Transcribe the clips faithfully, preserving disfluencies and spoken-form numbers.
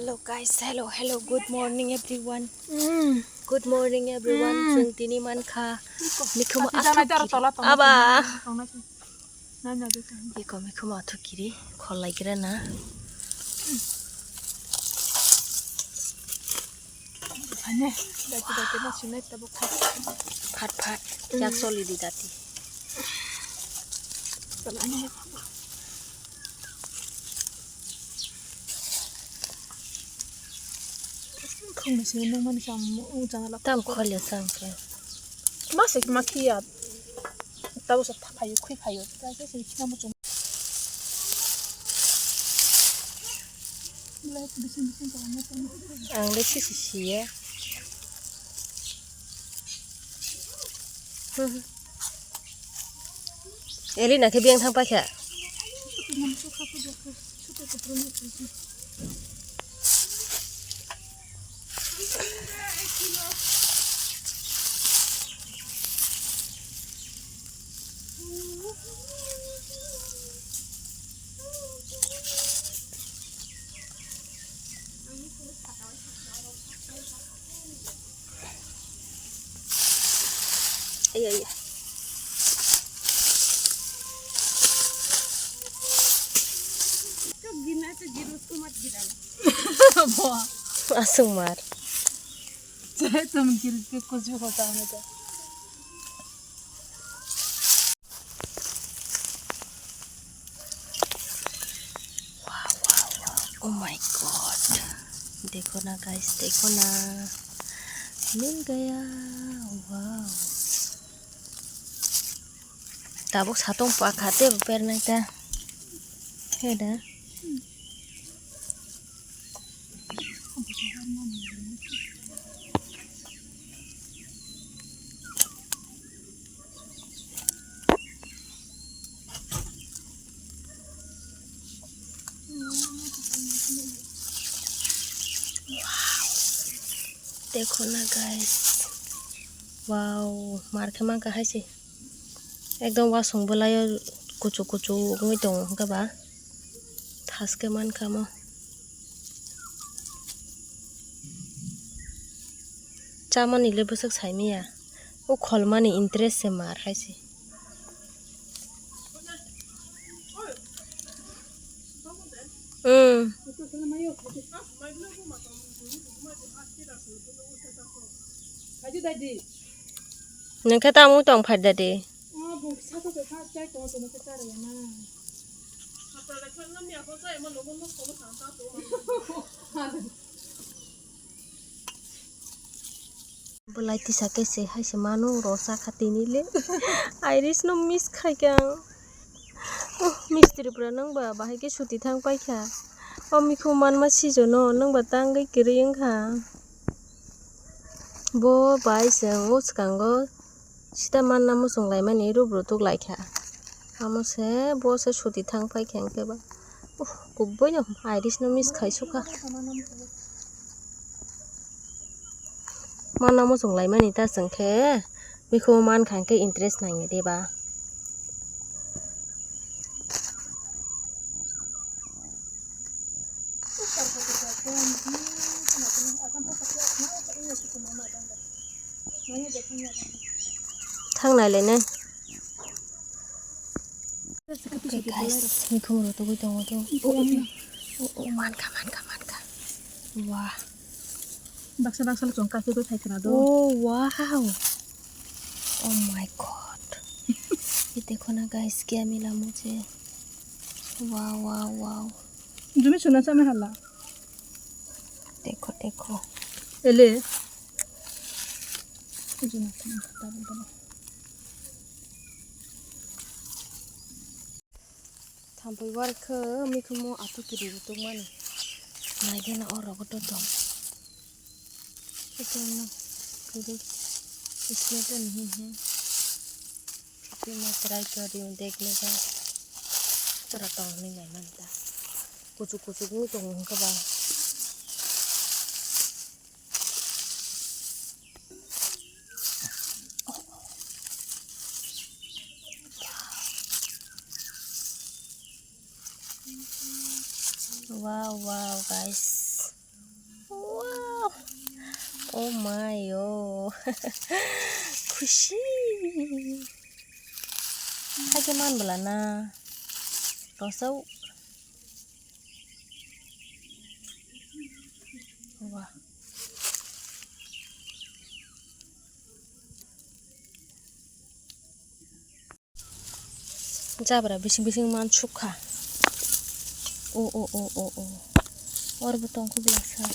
Hello guys, hello, hello, good morning everyone. Mm. Good morning everyone. Mm. Chwng tini mankha mikhumu athuk kiri. Aba. Iko mikhumu athuk kiri, khol lai kira na. Phat phat, yak soli di dati. Khungni sini nung mani sam, ung jana lak. Tam khol ya sam khe. Ma se ma khiya. Tabo sa thapayo, khwi phayo. Ta se se khina mo chung. Ang le si si si ya. Elina khe biyang thang paikha. Iya, iya. Asung mar. Saya tuh mikir ke kucu kota aja. Wow, wow, wow. Oh my God. Dekho na guys, dekho na. Mil gaya. Wow. Tabuk satung pakha tei bo pernai ta. Heda. Wow. Dekho na guys. Wow, mar khe mankha hai se. Ekdom wasung bwlaio kuchuk kuchuk wngwi tongo hwnkhe ba. Thaske mankha mo. Chamani le bwswk saimanya. O kholmani interest se mar hai se. Hmm. Nang khe tamo tong phai da de. Belai tisa khe se hai se mano rw cha kha tini le. Iris no miss khai khe ang. Oh, mistri bwrwi nang ba bahai khe suti thang pai kha. O mikhu manma sijono nang ba tangwi kwrwi wng kha. Bo bai chwng o swkango sita manna muchung laimani rubru tuk lai kha. Amo se bo se suti thang pai kha hwnkhe ba. Uh, kubui no iris no miss khai sukha. Manna muchung laimani ta chwng khe mikhumu mankha hwnkhe interest nangya de ba. Thang nai le nai. Okay, guys, mikhumu rw tugui tongo to. Oh, oh, oh, oh, mankha, mankha, mankha. Wah. Baksa baksa le chwng kaisa thai khwna do. Oh, wow. Oh my God. Ye dekho na guys, kya mila mujhe. Wow, wow, wow. Jumi suna chame hala. Dekho, dekho. Ele. Jumi suna chame hala. Thampui warkhe mikhumu atu kiri rw tongmani. Naigena o rogo to tong. Ito no kiri. Isme to nahi hai. Ito no try kar rahi hu, dekh lega. Tora tong ni nai manta. Kuchuk kuchuk ni tong hwnkhe ba. Wow, wow, guys. Oh my, oh. Khushi. Haikhe man bwla na. Rosao. Wah. Jabra bising bising man sukha. O, o, o, o, o. Oro bo tongkha blasa.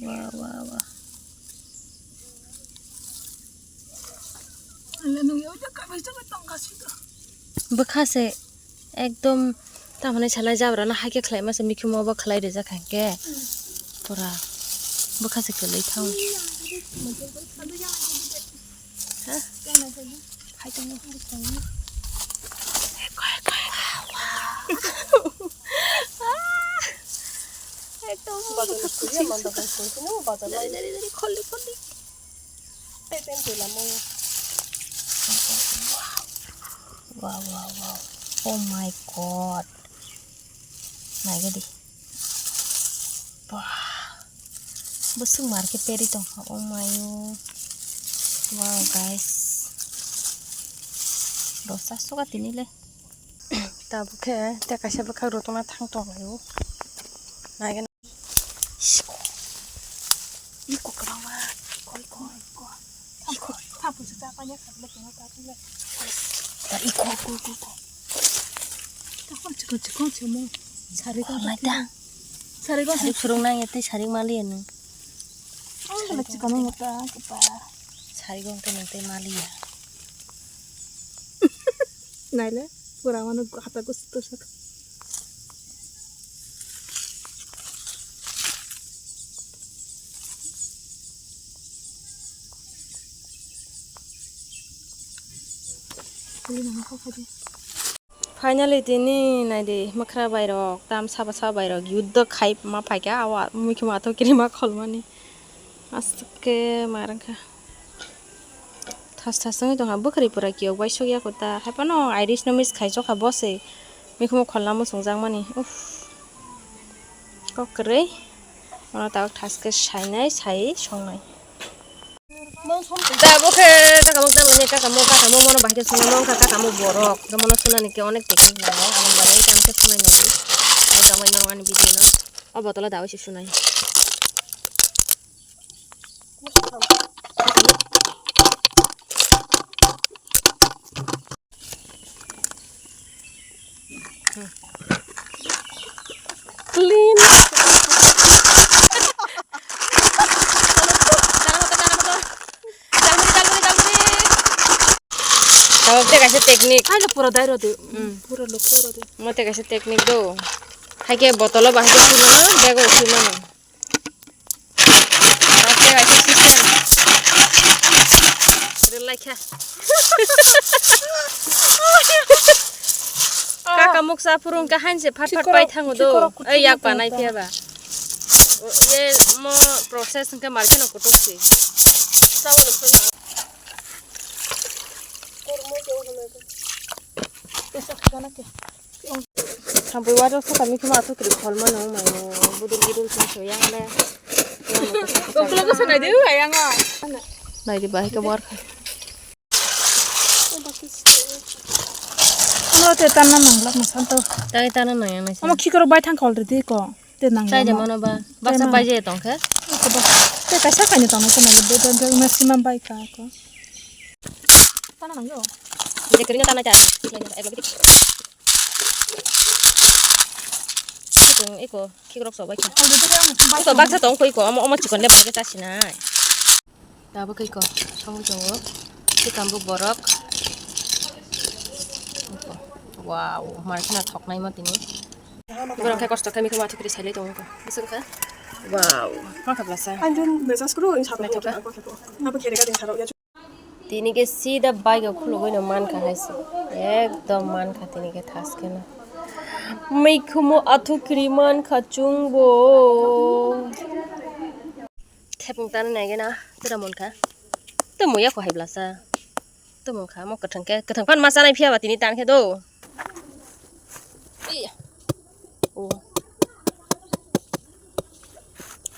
Wa, wa, wa. Bwkha se. Ekdom tamani salai jabra no haikhe khlai masa mikhumo bo khlai rijak haikhe pura bwkha se kwlwi thango. Ha? Ekdom bwkha kwlwi. Dari, dari, dari, kholi, kholi. Wow, wow, wow. Oh my God. Naigadi. Wah. Bwswk mar khe peri tongkha. Oh my God. Wow, guys. Dosa suka tini le. Tabuk khe tei kaisa bwkhak rw tongna thang tong laio. Naigadi. Iko kwbangma, iko, iko, iko. Iko. Iko, iko, iko, iko. Chikon, chikon, chikon. Sari ko. Sari ko. Sari phurung nang ya tei sari mali ya nung. Ang kala chikon nang ta kita. Sari ko tei nang tei mali ya. Naile, pura mano hata gusto sak. Finally, tini naidi mwkhra bairok, tam saba saba bairok, yuddo khai ma phaikha, awa mui khima athok kiri ma kholmani. Aswk khe ma rwngkha. Thas thas wngwi tongkha, bwkhwrwi pura kiyok bai sokya kho ta. Haiphano iris no miss khai sokha bo se. Mikhumo kholna muchungjakmani. Uff. Kok kwrwi. Ono tabuk thas khe sainai, sai songnai. Da bo khe kakamuk, da bo khe kakamuk, kakamuk mono bahai khe swnamwi wngkha, kakamuk borok. Da mono swnani khe onek technique nango. Aboni bagwi tamo khe swnai nai. Ang tamo norok ani video no. O bottle o da bai se swnai. Clean. Tabuk tei kaisa technique. Ai, pura dai rw di. Hmm. Pura lukhu rw di. Mo tei kaisa technique do. Hai khe bottle o bahai khe swi mano, bag o swi mano. Oke, oke, oke. Relax kha. Kakamuk sa phuru wngkha hain se phat phat pai thango do. Ei, yak panai phiya ba. Ye mo process wngkha market no kutuk si. Thampui wario saka mikhumo athukri kholmano mayo budul budul song soya hale. Ukulok ko sanai de, ayang a. Nai di bahai ka war kha. Ano te tanna nanglak masan to. Tai tanna nang yang nai. Amo khikoro bai thang khol de ko. Te nang. Chai de mano ba. Baksa bai je tong khe. Te kaisa kaini tong khe nang de de maximum bai ka ko. Tanna nang yo. Bide kering tanna ta. Eko, eko, khikrok sok bai kha. Eko baksa tong kho eko, omo, omo chikon le bai khe chasinai. Tabuk khe eko, songwi tongo. Khe kambuk borok. Eko. Wow, mar khna thoknai mo tini. Borok khe kosto khe mikhumo athukri sailai tongo. Bising kha. Wow, ma kha blasa. Ang dun message kru, ang sabna kru. Naithoka. Abo khere ka din tharo ya. Tini khe sida bike o khulugwi no mankha hai se. Ekdom mankha tini khe thas khe no. Mikhumo athukri mankha chwngbo. Thepung tani nai gana tera munkha. Tamo ya ko hai blasa. Tamo kha mo kwthang khe, kwthang phan ma chanai phiya ba tini tan khe do. Iya. O.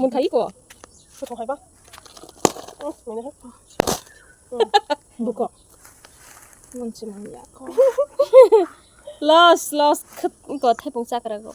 Mun thai ko. Buko. Mun si mun ya. Los, los, khut ko thaipung chakra ko.